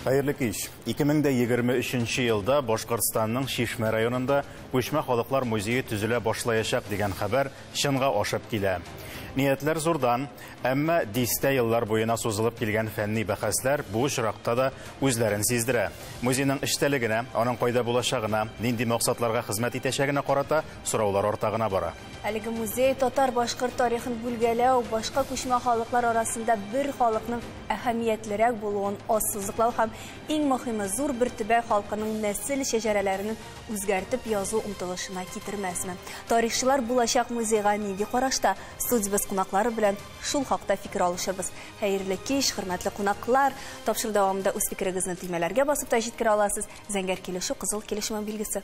Хәерле кич. 2023 елда Башкортстанның Чишмә районында күчмә халыклар музее төзелә башлаячак дигән хәбәр чынга ашып килә. Ниятләр зурдан, әмма дистә еллар буена сузылып килгән фәнни бәхәсләр бу очракта да үзләрен сиздерә. Музейның эчтәлегенә, аның кайда булачагына, нинди максатларга хезмәт итәчәгенә карата сораулар арта гына бара. Әлеге музей татар-башкорт тарихын бүлгәләү, башка күчмә халыклар арасында бер халыкның әһәмиятлерәк булуын ассызыклау һәм иң мөһиме зур бер төбәк халкының нәсел шәҗәрәләрен үзгәртеп язу омтылышына китермәсме? Тарихчылар булачак музейга нинди карашта? Студиябез кунаклары белән шул хакта фикер алышырбыз. Хәерле кич, хөрмәтле кунаклар! Тапшыру дәвамында үз фикерегезне төймәләргә басып та җиткерә аласыз. Зәңгәр килешү, кызыл килешү билгесе.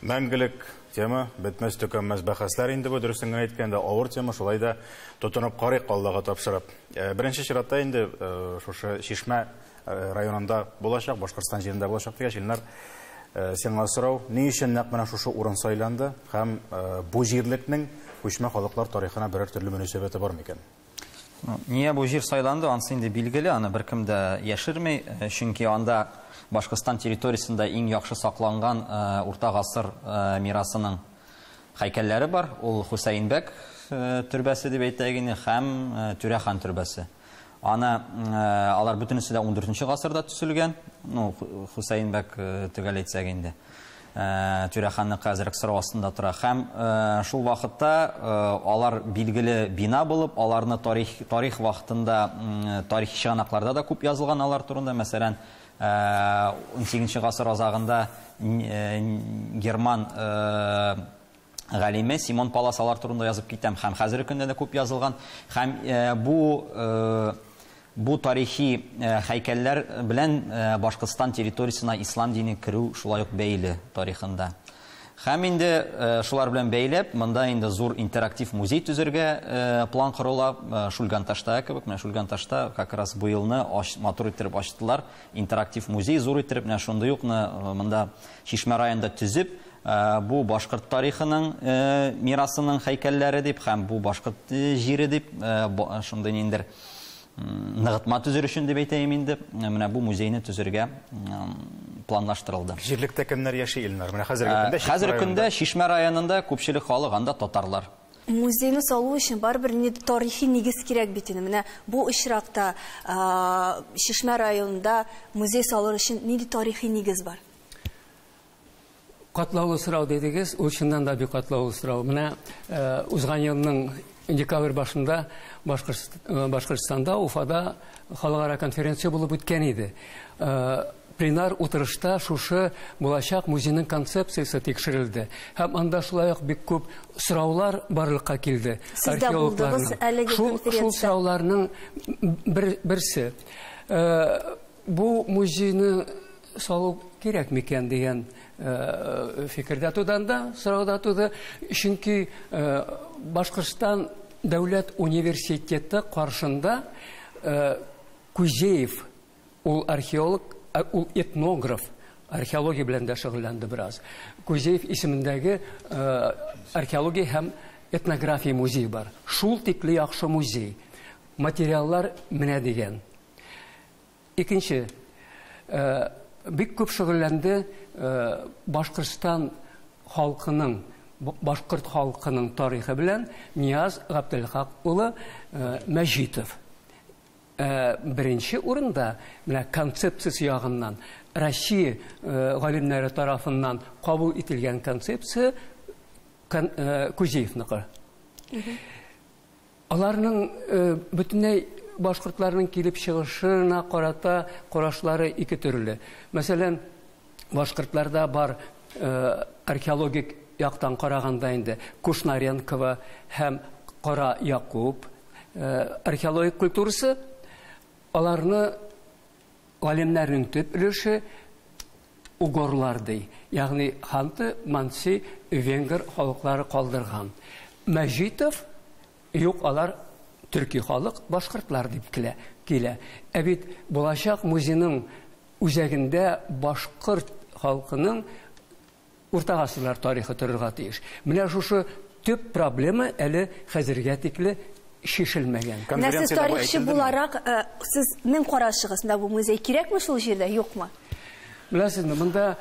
Мәңгелек тема, бетмәс төкәнмәс бәхәсләр инде бу, дөресен генә әйткәндә, авыр тема, шулай да тотынып карыйк Аллага тапшырып. Беренче чиратта инде шушы Чишмә районында булачак, Башкортстан җирендә булачак дигәч, Илнар, сиңа сорау, ни өчен нәкъ менә шушы урын сайланды һәм бу җирлекнең күчмә халыклар тарихына берәр төрле мөнәсәбәте бар микән? Нигә бу җир сайланды, ансы инде билгеле, аны беркем дә яшерми, чөнки анда Башкортстан территориясендә иң яхшы сакланган урта гасыр мирасының һәйкәлләре бар. Ул Хусәйнбәк төрбәсе дип әйтәйек инде һәм Түрәхан төрбәсе. Аны алар бөтенесе дә 14 гасырда төзелгән. Ну, Хусәйнбәк төгәл әйтсәк инде. Түрәханныкы әзерәк сорау астында тора. Һәм шул вакытта алар билгеле бина булып, аларны тарих вакытында тарихи чыганакларда да күп язылган алар турында. Мәсәлән, 18 гасыр азагында герман галиме Симон Палас алар турында язып китәм. Һәм хәзерге көндә дә күп язылган. Һәм бу тарихи һәйкәлләр белән Башкортстан территориясенә ислам дине керү шулай ук бәйле тарихында. Һәм инде шулар белән бәйләп, монда инде зур интерактив музей төзергә план корыла, Шульганташта кебек. Менә Шульганташта как раз бу елны матур иттереп ачтылар. Интерактив музей зур иттереп, менә шундый ук монда Чишмә районында төзеп, бу башкорт тарихының мирасының һәйкәлләре дип һәм бу башкорт җире дип шундый ниндер ныгытма төзер өчен дип әйтәем инде, менә бу музейны төзергә планлаштырылды. Җирлектә кемнәр яши, Илнар? Менә хәзерге көндә Чишмә Хәзерге көндә Чишмә районында күпчелек халык анда татарлар. Музейны салу өчен барыбер ни тарихи нигез кирәк бит инде. Менә бу очракта Чишмә районында музей салыр өчен нинди тарихи нигез бар? Катлаулы сорау дедегез, ул чыннан да бик катлаулы сорау. Менә узган елның декабрь башында Башкортстанда, Уфада халыкара конференция булып үткән иде. Пленар утырышта шушы булачак музейның концепциясе тикшерелде. Һәм анда шулай ук бик күп сораулар барлыкка килде. Сез дә булдыгыз әлеге конференция. Шул сорауларның берсе. Бу музейны салу кирәк микән дигән фикердә туды анда, сорау да туды. Чөнки Башкортстан дәүләт университеты каршында Кузеев, ул археолог, ул этнограф, археология белән дә шөгыльләнде бераз. Кузеев исемендәге археология һәм этнография музее бар. Шул тикле яхшы музей. Материаллар менә дигән. Икенче, бик күп шөгыльләнде Башкортстан халкының, башкорт халкының тарихы белән Нияз Габделхак улы Мәҗитов. Беренче урында менә концепциясе ягыннан Россия галимнәре тарафыннан кабул ителгән концепция Кузеевныкы. Аларның бөтенләй башкортларның килеп чыгышына карата карашлары ике төрле. Мәсәлән, башкортларда бар археологик яктан караганда инде Кушнаренкова һәм Кара Якуб археологик культурасы, аларны галимнәрнең төп өлеше угорлар ди, ягъни ханты, манси, венгр халыклары калдырган. Мәҗитов юк, алар төрки халык, башкортлар дип килә. Ә бит булачак музейның үзәгендә башкорт халкының урта гасырлар тарихы торырга тиеш. Менә шушы төп проблема әле хәзергә тикле чишелмәгән. Менә сез тарихчы буларак, сезнең карашыгыз, менә бу музей кирәкме шул җирдә, юкмы? Беләсезме, монда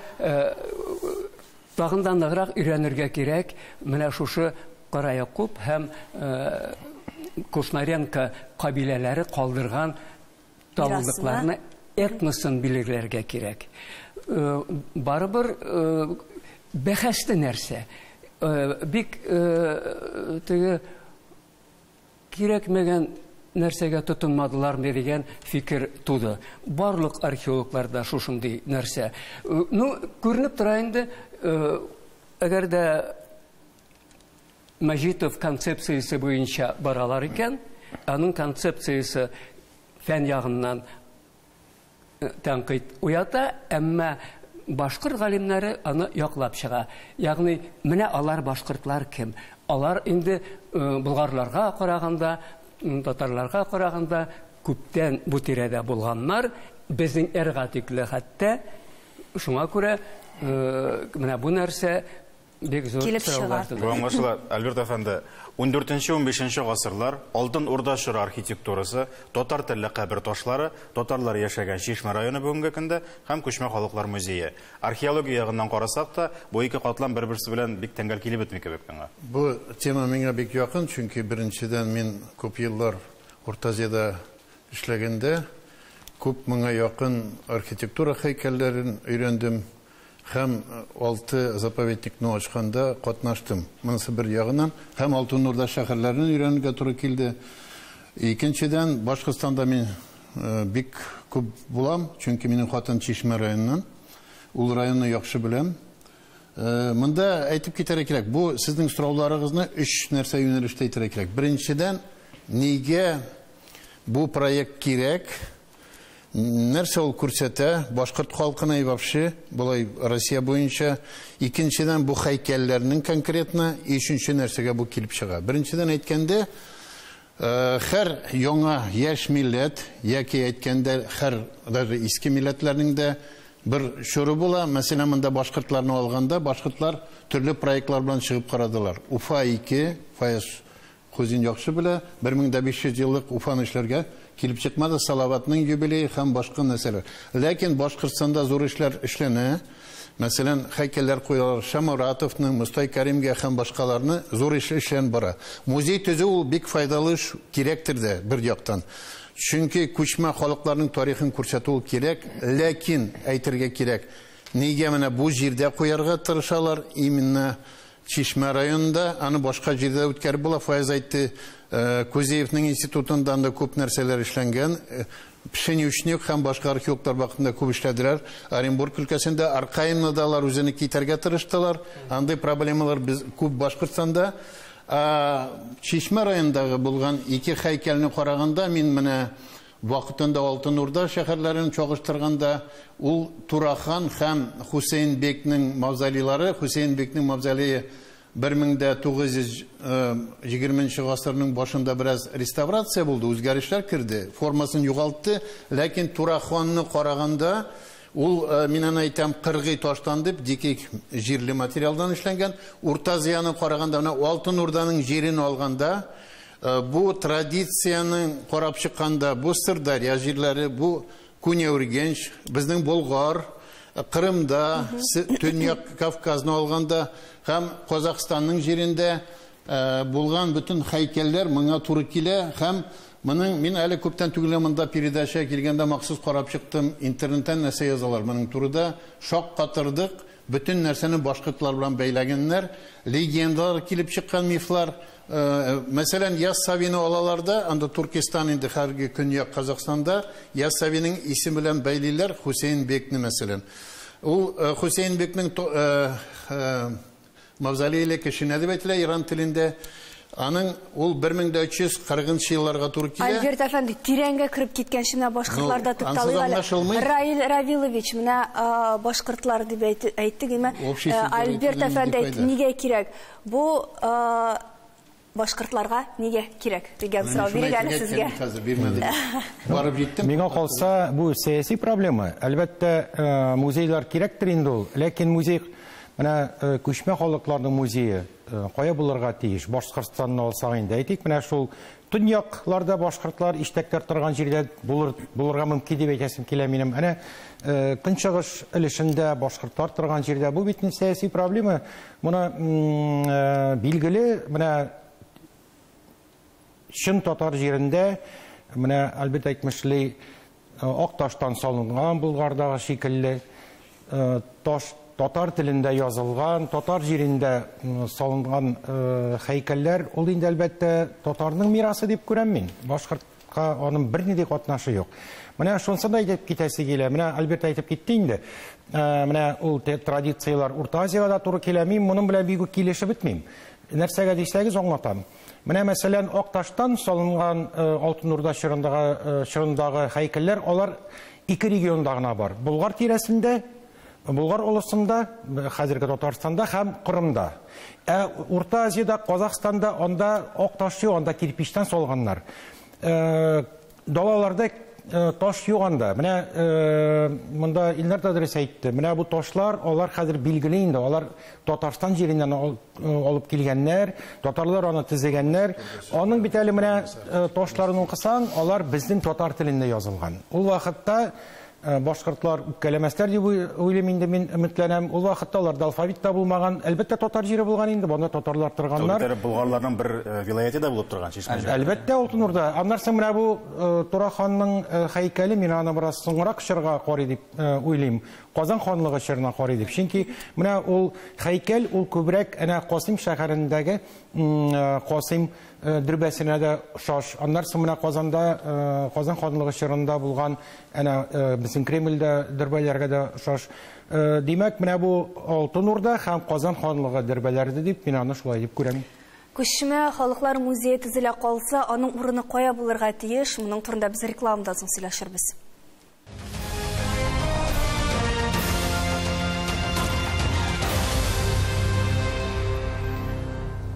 тагын да ныграк өйрәнергә кирәк, менә шушы Кара Якуб һәм Кушнаренко кабиләләре калдырган табылдыкларны, этносын билгеләргә кирәк. Барыбер бәхәсле нәрсә. Бик теге кирәкмәгән нәрсәгә тотынмадылармы дигән фикер туды. Барлык археологларда шушындый нәрсә. Ну, күренеп тора инде, әгәр дә Мәҗитов концепциясе буенча баралар икән, аның концепциясе фән ягыннан тәнкыйть уята, әмма башкорт галимнәре аны яклап чыга. Ягъни, менә алар башкортлар кем? Алар инде болгарларга караганда, татарларга караганда күптән бу тирәдә булганнар, безнең эрага тикле хәтта. Шуңа күрә менә бу нәрсә бик зур Килеп чыга. Бу аңлашыла, Альберт әфәнде. 14-15 гасырлар, Алтын Урда чоры архитектурасы, татар телле кабер ташлары, татарлар яшәгән Чишмә районы бүгенге көндә һәм Күчмә халыклар музее. Археология ягыннан карасак та, бу ике катлам бер-берсе белән бик тәңгәл килеп бетми кебек миңа. Бу тема миңа бик якын, чөнки беренчедән мин күп еллар Урта Азиядә эшләгәндә күп моңа якын архитектура һәйкәлләрен өйрәндем. Һәм 6 заповедникны ачканда катнаштым. Монысы бер ягыннан, һәм Алтын Урда шәһәрләрен өйрәнергә туры килде. Икенчедән, Башкортстанда мин бик күп булам, чөнки минем хатын Чишмә районыннан. Ул районны яхшы беләм. Монда әйтеп китәргә кирәк, бу сезнең сорауларыгызны өч нәрсә юнәлештә әйтергә кирәк. Беренчедән, нигә бу проект кирәк? Нәрсә ул күрсәтә башкорт халкына и вообще, болай Россия буенча. Икенчедән, бу һәйкәлләрнең конкретно, өченче нәрсәгә бу килеп чыга. Беренчедән әйткәндә, һәр яңа яшь милләт, яки әйткәндә һәр даже иске милләтләрнең дә бер чоры була. Мәсәлән, монда башкортларны алганда, башкортлар төрле проектлар белән чыгып карадылар. Уфа 2, Фаяз Хузин яхшы белә, 1500 еллык Уфаны эшләргә килеп чыкмады, Салаватның юбилее һәм башка нәрсәләр. Ләкин Башкортстанда зур эшләр эшләнә. Мәсәлән, һәйкәлләр куялар, Шамуратовның, Мостай Кәримгә һәм башкаларны зур эш эшлән бара. Музей төзү ул бик файдалы эш, кирәктер дә бер яктан. Чөнки күчмә халыкларның тарихын күрсәтү ул кирәк, ләкин әйтергә кирәк, нигә менә бу җирдә куярга тырышалар, именно Чишмә районында, аны башка җирдә үткәреп була. Фаяз әйтте, Кузеевның институтында анда күп нәрсәләр эшләнгән. Пшеничник һәм башка археологлар вакытында күп эшләделәр. Оренбург өлкәсендә, Аркаимда да алар үзене китәргә тырыштылар. Андый проблемалар без күп Башкортстанда. Чишмә районындагы булган ике һәйкәлне караганда, мин менә вакытында Алтын Урда шәһәрләрен чагыштырганда, ул Турахан һәм Хусейн бекнең мавзолейлары, Хусейн бекнең мавзолее 1920 гасырның башында бераз реставрация булды, үзгәрешләр керде, формасын югалтты, ләкин Тураханны караганда, ул, мин аны әйтәм, кыргый таштан дип, дикий җирле материалдан эшләнгән. Урта Азияны караганда, менә Алтын Урданың җирен алганда, бу традицияне карап чыкканда, бу Сырдарья җирләре, бу Куня-Ургенч, безнең Болгар, Кырымда, Төньяк Кавказны алганда һәм Казахстанның җирендә булган бөтен һәйкәлләр моңа туры килә һәм моның мин әле күптән түгел монда передача килгәндә махсус карап чыктым, интернеттан нәрсә язалар моның турыда, шаккатырдык, бөтен нәрсәне башкортлар белән бәйләгәннәр, легендалар килеп чыккан мифлар. Мәсәлән, Яссавины алалар да, анда Туркестан инде хәзерге көньяк Казахстанда Яссавиның исеме белән бәйлиләр Хусейн бекне мәсәлән. Ул Хусейн бекнең мавзолее кешенә дип әйтелә Иран телендә. Аның ул 1340 елларга туры килә. Альберт әфәнде, тирәнгә кереп киткәнче менә башкортларда тукталыйк әле. Раил Равилович, менә башкортлар дип әйттек, әмма Альберт әфәнде әйтте, нигә кирәк? Бу башкортларга нигә кирәк дигән сорау бирик әле сезгә. Барып җиттем. Миңа калса, бу сәяси проблема. Әлбәттә, музейлар кирәктер инде ул, ләкин музей Менә күчмә халыкларның музее кая булырга тиеш? Башкортстанны алсак инде, әйтик, менә шул төньякларда башкортлар иштәкләр торган җирдә булырга мөмкин дип әйтәсем килә минем. Әнә көнчыгыш өлешендә башкортлар торган җирдә бу бит сәяси проблема. Моны билгеле, менә чын татар җирендә, менә Альберт әйтмешли, ак таштан салынган Болгардагы шикелле таш татар телендә язылган, татар җирендә салынган һәйкәлләр, ул инде әлбәттә татарның мирасы дип күрәм мин. Башкортка аның бернинди катнашы юк. Менә шунысын да әйтеп китәсе килә. Менә Альберт әйтеп китте инде. Менә ул традицияләр Урта Азиягә дә туры килә. Мин моның белән бик үк килешеп бетмим. Нәрсәгә дисәгез аңлатам. Менә мәсәлән, ак таштан салынган Алтын Урда чорындагы һәйкәлләр, алар ике регионда гына бар. Болгар тирәсендә, Болгар олысында, хәзерге Татарстанда һәм Кырымда. Ә Урта Азиядә, Казахстанда анда ак таш юк, анда кирпичтән салганнар. Далаларда таш юк анда. Менә монда Илнар да дөрес әйтте. Менә бу ташлар, алар хәзер билгеле инде. Алар Татарстан җиреннән алып килгәннәр, татарлар аны төзегәннәр. Аның бит әле менә ташларын укысаң, алар безнең татар телендә язылган. Ул вакытта башкортлар үпкәләмәсләр дип уйлыйм инде, мин өметләнәм. Ул вакытта аларда алфавит та булмаган. Әлбәттә, татар җире булган инде, монда татарлар торганнар. Болгарларның бер вилаяте дә булып торган Чишмә җире. Әлбәттә, Алтын Урда. Аннан соң менә бу Тура ханның һәйкәле, мин аны бераз соңрак чорга карый дип уйлыйм. Казан ханлыгы чорына карый дип. Чөнки менә ул һәйкәл, ул күбрәк әнә Касыйм шәһәрендәге Касыйм дөрбәсенә дә охшаш. Аннан соң менә Казанда, Казан ханлыгы чорында булган әнә безнең Кремльдә дөрбәләргә дә охшаш. Димәк, менә бу Алтын Урда һәм Казан ханлыгы дөрбәләре дип мин аны шулай дип күрәм. Күчмә халыклар музее төзелә калса, аның урыны кая булырга тиеш? Моның турында без рекламадан соң сөйләшербез.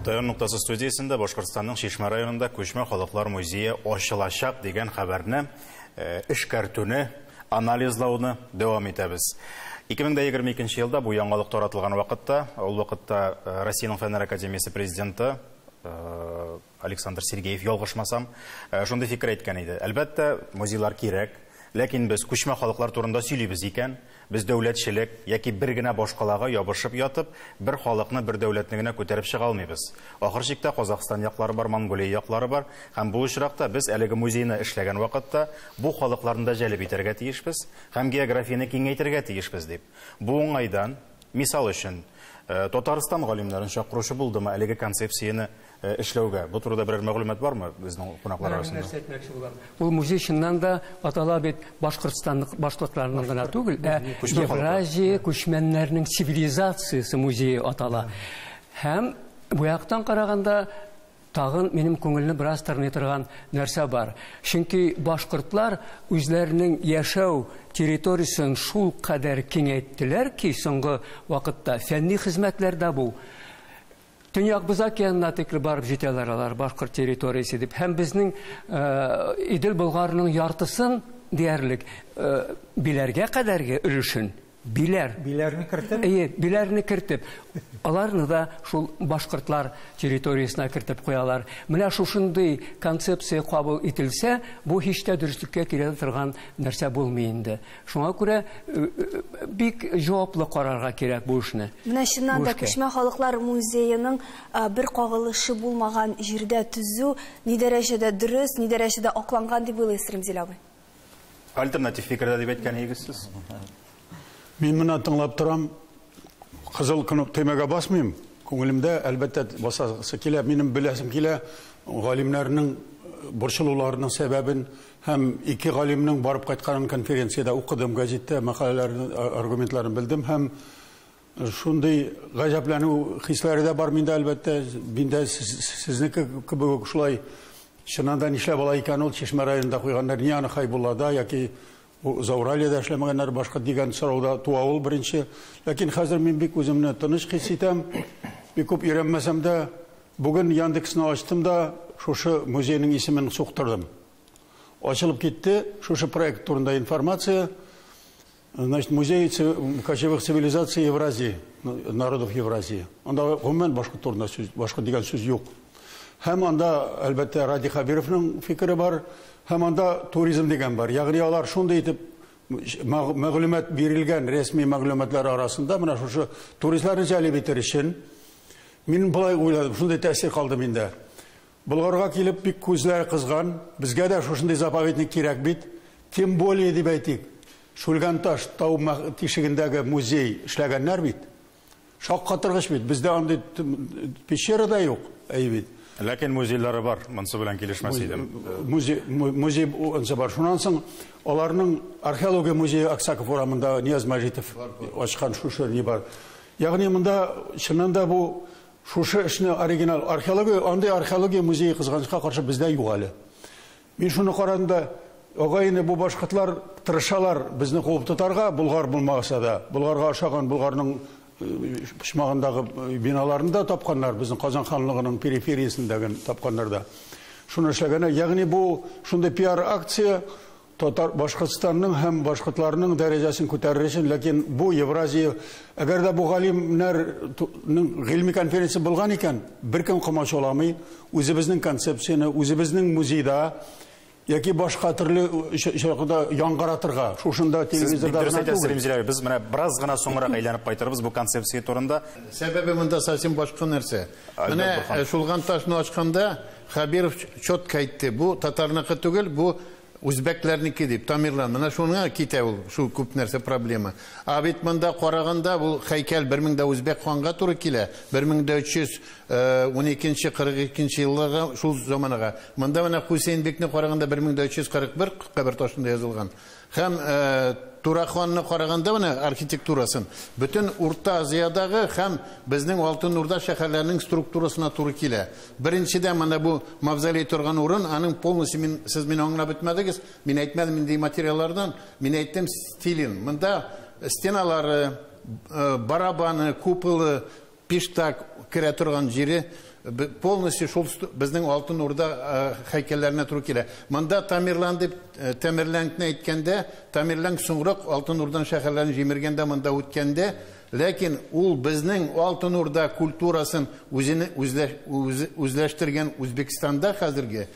Таян ноктасы студиясендә Башкортстанның Чишмә районында күчмә халыклар музее ачылачак дигән хәбәрне эшкәртүне, анализлауны дәвам итәбез. 2022 елда бу яңалык таратылган вакытта, ул вакытта Россиянең Фәннәр академиясе президенты Александр Сергеев, ялгышмасам, шундый фикер әйткән иде. Әлбәттә, музейлар кирәк, ләкин без күчмә халыклар турында сөйлибез икән, без дәүләтчелек яки бер генә башкалага ябышып ятып, бер халыкны, бер дәүләтне генә күтәреп чыга алмыйбыз. Ахыр чиктә Казахстан яклары бар, Монголия яклары бар, һәм бу очракта без әлеге музейны эшләгән вакытта бу халыкларны да җәлеп итәргә тиешбез һәм географияне киңәйтергә тиешбез дип. Бу уңайдан, мисал өчен, Татарстан галимнәрен чакыручы булдымы әлеге концепцияне эшләүгә? Бу турыда берәр мәгълүмат бармы безнең кунаклар арасында? Нәрсә әйтмәкче булам. Ул музей чыннан да атала бит Башкортстанның башкортларының гына түгел, ә Евразия күчмәннәренең цивилизациясе музее атала. Һәм бу яктан караганда тагын минем күңелне бераз тырный торган нәрсә бар. Чөнки башкортлар үзләренең яшәү территориясен шул кадәр киңәйттеләр ки, соңгы вакытта фәнни хезмәтләрдә бу Төньяк Боз океанына тикле барып җитәләр алар башкорт территориясе дип. Һәм безнең Идел Болгарының яртысын диярлек Биләргә кадәрге өлешен Биләр. Биләрне кертеп? Әйе, Биләрне кертеп. Аларны да шул башкортлар территориясенә кертеп куялар. Менә шушындый концепция кабул ителсә, бу һич тә дөреслеккә килә торган нәрсә булмый инде. Шуңа күрә бик җаваплы карарга кирәк бу эшне. Менә чыннан да күчмә халыклар музееның бер кагылышы булмаган җирдә төзү ни дәрәҗәдә дөрес, ни дәрәҗәдә акланган дип уйлыйсыз, Римзил абый? Альтернатив фикердә дип әйткән идегез сез. Мин моны тыңлап торам, кызыл төймәгә басмыйм. Күңелемдә әлбәттә басасы килә, минем беләсем килә галимнәрнең борчылуларының сәбәбен һәм ике галимнең барып кайтканын конференциядә укыдым, газетта мәкаләләрен, аргументларын белдем һәм шундый гаҗәпләнү хисләре дә бар миндә әлбәттә. Миндә сезнеке кебек үк шулай чыннан да нишләп алай икән ул Чишмә районында куйганнар, ни аны Хайбуллада яки Зауралиядә эшләмәгәннәр башка дигән сорауда туа ул беренче. Ләкин хәзер мин бик үземне тыныч хис итәм. Бик күп өйрәнмәсәм дә, бүген Яндексны ачтым да, шушы музейның исемен суктырдым. Ачылып китте шушы проект турында информация. Значит, музей кочевых цивилизаций Евразии, народов Евразии. Анда гомумән башкорт турында сүз, башкорт дигән сүз юк. Һәм анда, әлбәттә, Радий Хәбировның фикере бар, һәм анда туризм дигән бар. Ягъни алар шундый итеп мәгълүмат бирелгән рәсми мәгълүматлар арасында менә шушы туристларны җәлеп итер өчен мин болай уйладым, шундый тәэсир калды миндә. Болгарга килеп бик күзләре кызган, безгә дә шушындый заповедник кирәк бит. Тем более дип әйтик, Шүлгәнташ тау тишегендәге музей эшләгәннәр бит. Шаккатыргыч бит. Бездә андый пещера да юк, әй бит. Ләкин музейлары бар, монысы белән килешмәс идем. Музей ансы бар. Шуннан соң аларның археология музее Аксаков урамында Нияз Мәҗитов ачкан шушы ни бар. Ягъни монда чыннан да бу шушы эшне оригинал археология, андый археология музее кызганычка каршы бездә юк әле. Мин шуны карадым да, агай-эне, бу башкортлар тырышалар безне куып тотарга, Болгар булмаса да, Болгарга ошаган Болгарның почмагындагы биналарын да тапканнар, безнең Казан ханлыгының перифериясендәге тапканнар да. Шуны эшләгәннәр. Ягъни бу шундый пиар акция татар Башкортстанның һәм башкортларның дәрәҗәсен күтәрер өчен, ләкин бу Евразия, әгәр дә бу галимнәрнең гыйльми конференция булган икән, беркем комачауламый, үзебезнең концепцияне, үзебезнең музейда яки башка төрле очракта яңгыратырга, шушында телевизорда гына түгел. Без менә бераз гына соңрак әйләнеп кайтырбыз бу концепция турында. Сәбәбе монда совсем башка нәрсә. Менә Шулганташны ачканда Хабиров четко әйтте, бу татарныкы түгел, бу үзбәкләрнеке дип, Тамерлан. Менә шуңа китә ул, шул күп нәрсә проблема. А бит монда караганда бу һәйкәл 1000 үзбәк ханга туры килә. 1312 42 елларга шул заманага. Монда менә Хусейн бекне караганда 1341 кабер ташында язылган. Һәм Тураханны караганда менә архитектурасын бөтен Урта Азиядагы һәм безнең Алтын Урда шәһәрләренең структурасына туры килә. Беренчедән менә бу мавзолей торган урын, аның полностью мин, сез мине аңлап бетмәдегез, мин әйтмәдем инде материаллардан, мин әйттем стилен. Монда стеналары, барабаны, куполы, пиштак керә торган җире полностью шул безнең Алтын Урда һәйкәлләренә туры килә. Монда Тамерлан дип, Тамерланны әйткәндә, Тамерлан соңрак Алтын Урдан шәһәрләрен җимергәндә монда үткәндә, ләкин ул безнең Алтын Урда культурасын үзене үзләштергән Үзбекстанда хәзерге.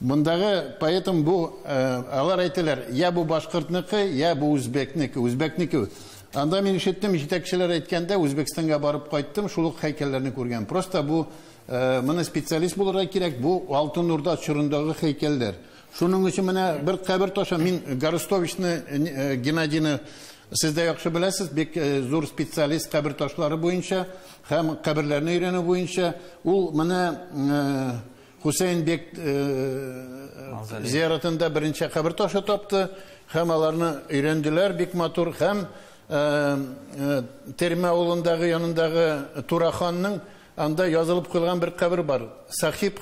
Мондагы, поэтому бу алар әйтәләр, я бу башкортныкы, я бу үзбәкнеке, үзбәкнеке. Анда мин ишеттем, җитәкчеләр әйткәндә, Үзбәкстанга барып кайттым, шул ук һәйкәлләрне күргән. Просто бу моны специалист булырга кирәк, бу Алтын Урда чорындагы һәйкәлләр. Шуның өчен менә бер кабер ташы, мин Горостовичны, Геннадийны сез дә яхшы беләсез, бик зур специалист кабер ташлары буенча һәм каберләрне өйрәнү буенча. Ул менә Хусейн бек зияратында беренче кабер ташы тапты һәм аларны өйрәнделәр бик матур, һәм Термә авылындагы янындагы Тураханның анда язылып куелган бер кабер бар. Сахиб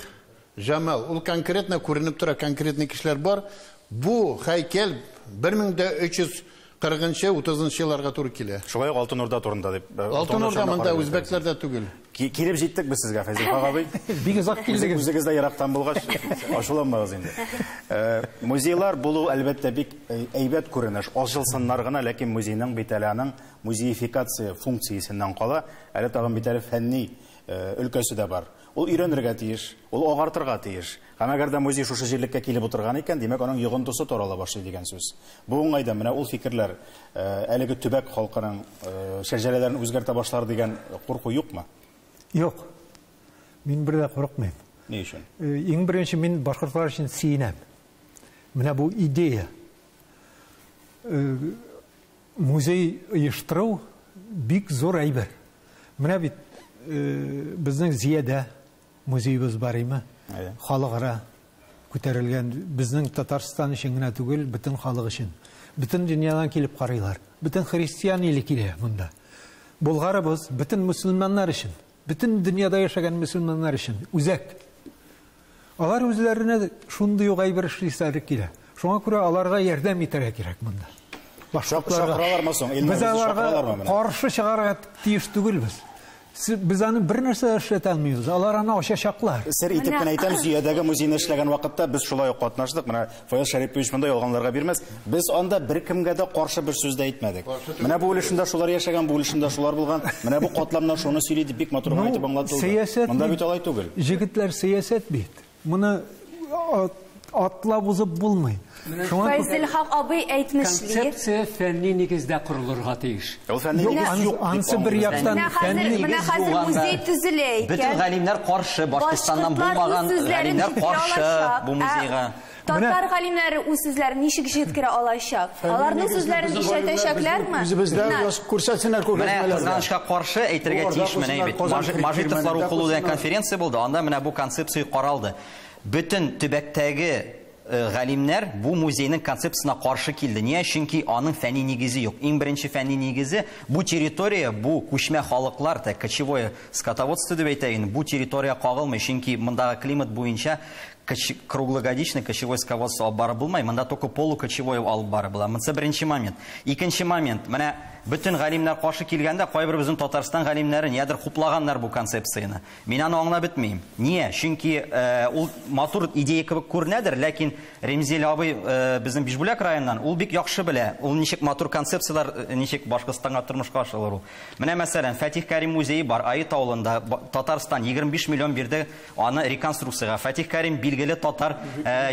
Жамал. Ул конкретно күренеп тора, конкретный кешеләр бар. Бу һәйкәл 1340-нчы, 30-нчы елларга туры килә. Шулай ук Алтын Урда турында дип. Алтын Урда монда үзбәкләрдә түгел. Килеп җиттек без сезгә, Фәйзулла абый. Бик озак килдегез. Үзегез дә ерактан булгач, ачуланмагыз инде. Музейлар булу әлбәттә бик әйбәт күренеш. Ачылсыннар гына, ләкин музейның бит әле аның музеификация функциясеннән кала, әле тагын бит әле фәнни өлкәсе дә бар. Ул өйрәнергә тиеш, ул агартырга тиеш. Һәм әгәр дә музей шушы җирлеккә килеп утырган икән, димәк, аның йогынтысы тарала башлый дигән сүз. Бу уңайдан менә ул фикерләр әлеге төбәк халкының шәҗәрәләрен үзгәртә башлар дигән курку юкмы? Юк. Мин бер дә курыкмыйм. Ни өчен? Иң беренче мин башкортлар өчен сөенәм. Менә бу идея. Музей оештыру бик зур әйбер. Менә бит безнең Зиядә музейыбыз бар име? Халыкара күтәрелгән, безнең Татарстан өчен генә түгел, бөтен халык өчен. Бөтен дөньядан килеп карыйлар. Бөтен христиан иле килә монда. Болгарыбыз бөтен мөселманнар өчен, бөтен дөньяда яшәгән мөселманнар өчен үзәк. Алар үзләренә шундый ук әйбер эшлиселәре килә. Шуңа күрә аларга ярдәм итәргә кирәк монда. Чакыралармы соң? Без аларга каршы чыгарга тиеш түгелбез. Без аны бер нәрсә эшләтә алмыйбыз. Алар аны ачачаклар. Сер итеп кенә әйтәм, Зөядәге музейны эшләгән вакытта без шулай ук катнаштык. Менә Фаяз Шәрипович монда ялганларга бирмәс. Без анда беркемгә дә каршы бер сүз дә әйтмәдек. Менә бу өлешендә шулар яшәгән, бу өлешендә шулар булган. Менә бу катламнар шуны сөйли дип бик матур гына итеп аңлатылды. Монда бит алай түгел. Җегетләр, сәясәт бит. Моны атлап узып булмый. Фәйзелхак абый әйтмешли. Концепция фәнни нигездә корылырга тиеш. Ул фәнни нигез юк. Ансы бер яктан фәнни нигез. Менә хәзер музей төзелә икән. Бөтен галимнәр каршы, Башкортстаннан булмаган галимнәр каршы бу музейга. Татар галимнәре үз сүзләрен ничек җиткерә алачак? Аларның сүзләрен ишетәчәкләрме? Үзебездә күрсәтсеннәр күргәзмәләрдә. Менә кызганычка каршы әйтергә тиеш менә бит. Мажитовлар укылу дигән конференция булды. Анда менә бу концепция каралды. Бөтен төбәктәге галимнәр бу музейның концепциясенә каршы килде. Ния? Чөнки аның фәнни нигезе юк. Иң беренче фәнни нигезе бу территория, бу күчмә халыклар, так кочевое скотоводство дип әйтәйин, бу территория кагылмый, чөнки мондагы климат буенча круглогодичный кочевой скотоводство алып барып булмый, монда только полукочевой алып барып була. Монысы беренче момент. Икенче момент. Менә бөтен галимнәр каршы килгәндә, кайбер безнең Татарстан галимнәре ниядер хуплаганнар бу концепцияне. Мин аны аңлап бетмим. Ния? Чөнки ул матур идея кебек күренәдер, ләкин Ремзил абый безнең Бишбүләк районыннан, ул бик яхшы белә, ул ничек матур концепцияләр ничек Башкортстанга тормышка ашырылыр ул. Менә мәсәлән, Фатих Кәрим музее бар, Аит авылында, Татарстан 25 миллион бирде аны реконструкциягә. Фатих Кәрим билгеле татар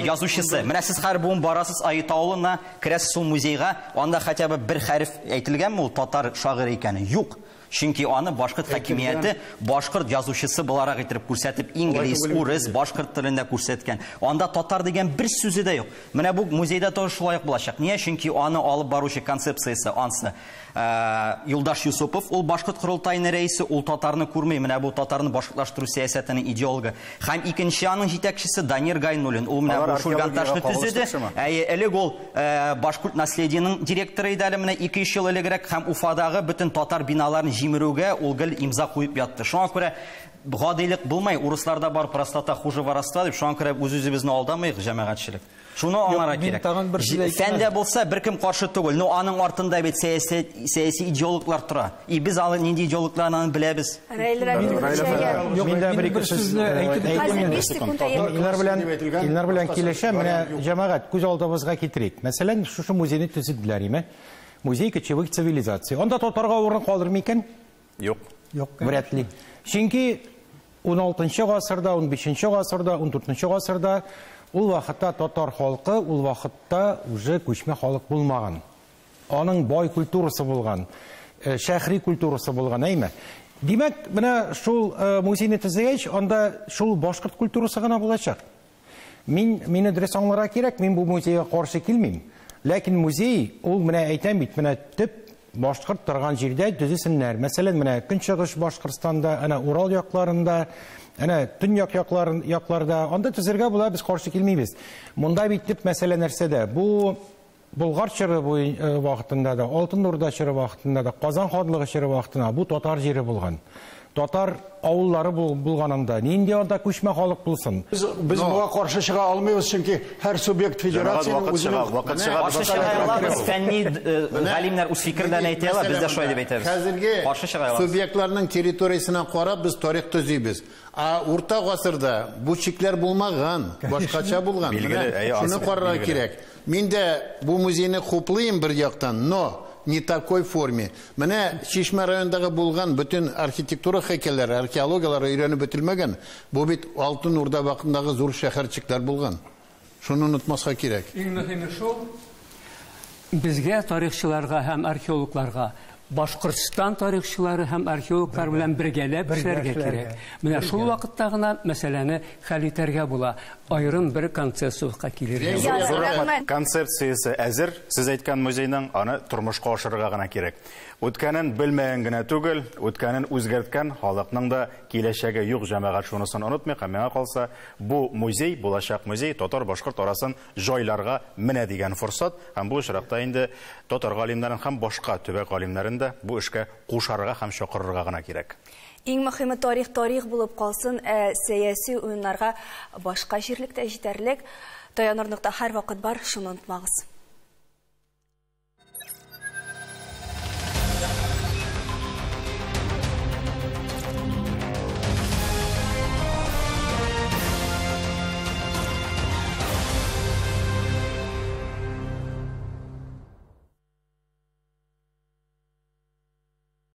язучысы. Менә сез һәр буын барасыз Аит авылына, керәсез ул музейга, анда хотя бы бер хәреф әйтелгәнме ул татар шагыйре икәне? Юк. Чөнки аны башкорт хакимияте башкорт язучысы буларак итеп күрсәтеп, инглиз, урыс, башкорт телендә күрсәткән. Анда татар дигән бер сүзе дә юк. Менә бу музейда тоже шулай ук булачак. Ния? Чөнки аны алып баручы концепциясе ансы Юлдаш Юсупов, ул башкорт корылтаеның рәисе, ул татарны күрми, менә бу татарны башкортлаштыру сәясәтенең идеологы. Һәм икенче аның җитәкчесе Данир Гайнуллин. Ул менә бу Шульганташны төзеде. Әйе, элек ул башкорт наследиеның директоры иде әле менә 2-3 ел элегрәк һәм Уфадагы бөтен татар биналарын җимерүгә ул гел имза куеп ятты. Шуңа күрә гадилек булмай, урысларда бар простота хуже воровства дип, шуңа күрә үз-үзебезне алдамыйк, җәмәгатьчелек. Шуны аңларга кирәк. Фәндә булса беркем каршы түгел, но аның артында бит сәяси идеологлар тора. И без аны нинди идеологларны беләбез. Мин дә бер ике сүз Илнар белән килешәм. Менә җәмәгать күз алдыбызга китерик. Мәсәлән, шушы музейны төзеделәр име? Музей кочевых цивилизаций. Анда татарга урын калдырмы икән? Юк. Юк. Вряд ли. Чөнки 16 гасырда, 15 гасырда, 14 гасырда ул вакытта татар халкы, ул вакытта уже күчмә халык булмаган. Аның бай культурасы булган, шәһри культурасы булган, әйме? Димәк, менә шул музейны төзегәч, анда шул башкорт культурасы гына булачак. Мине дөрес аңларга кирәк, мин бу музейга каршы килмим. Ләкин музей, ул менә әйтәм бит, менә төп башкорт торган җирдә төзесеннәр. Мәсәлән, менә Көнчыгыш Башкортстанда, әнә Урал якларында, әнә төньяк якларда, анда төзергә була, без каршы килмибез. Монда бит төп мәсьәлә нәрсәдә? Бу Болгар чоры вакытында да, Алтын Урда чоры вакытында да, Казан ханлыгы чоры вакытында бу татар җире булган. Татар авыллары булганында нинди анда күчмә халык булсын? Без моңа каршы чыга алмыйбыз, чөнки һәр субъект федерациянең үзенең вакыт чыга. Каршы чыга алабыз, фәнни галимнәр үз фикерләрен әйтә ала, без дә шулай дип әйтәбез. Хәзерге субъектларның территориясенә карап без тарих төзибез. А урта гасырда бу чикләр булмаган, башкача булган. Шуны карарга кирәк. Мин дә бу музейны хуплыйм бер яктан, но не такой форме. Менә Чишмә районындагы булган бөтен архитектура һәйкәлләре, археологияләре өйрәнеп бетелмәгән. Бу бит Алтын Урда вакытындагы зур шәһәрчекләр булган. Шуны онытмаска кирәк. Иң мөһиме шул, безгә тарихчыларга һәм археологларга Башкортстан тарихчылары һәм археологлар белән бергәләп эшләргә кирәк. Менә шул вакытта гына мәсьәләне хәл итәргә була. Аерым бер консенсуска килергә була. Концепциясе әзер, сез әйткән музейның, аны тормышка ашырырга гына кирәк. Үткәнен белмәгән генә түгел, үткәнен үзгәрткән халыкның да киләчәге юк, җәмәгать, шунысын онытмыйк. Һәм миңа калса, бу музей, булачак музей татар-башкорт арасын җайларга менә дигән форсат. Һәм бу очракта инде татар галимнәрен һәм башка төбәк галимнәрен дә бу эшкә кушарга һәм чакырырга гына кирәк. Иң мөһиме тарих тарих булып калсын, ә сәяси уеннарга башка җирлектә җитәрлек. Таянырлыкта һәр вакыт бар, шуны онытмагыз.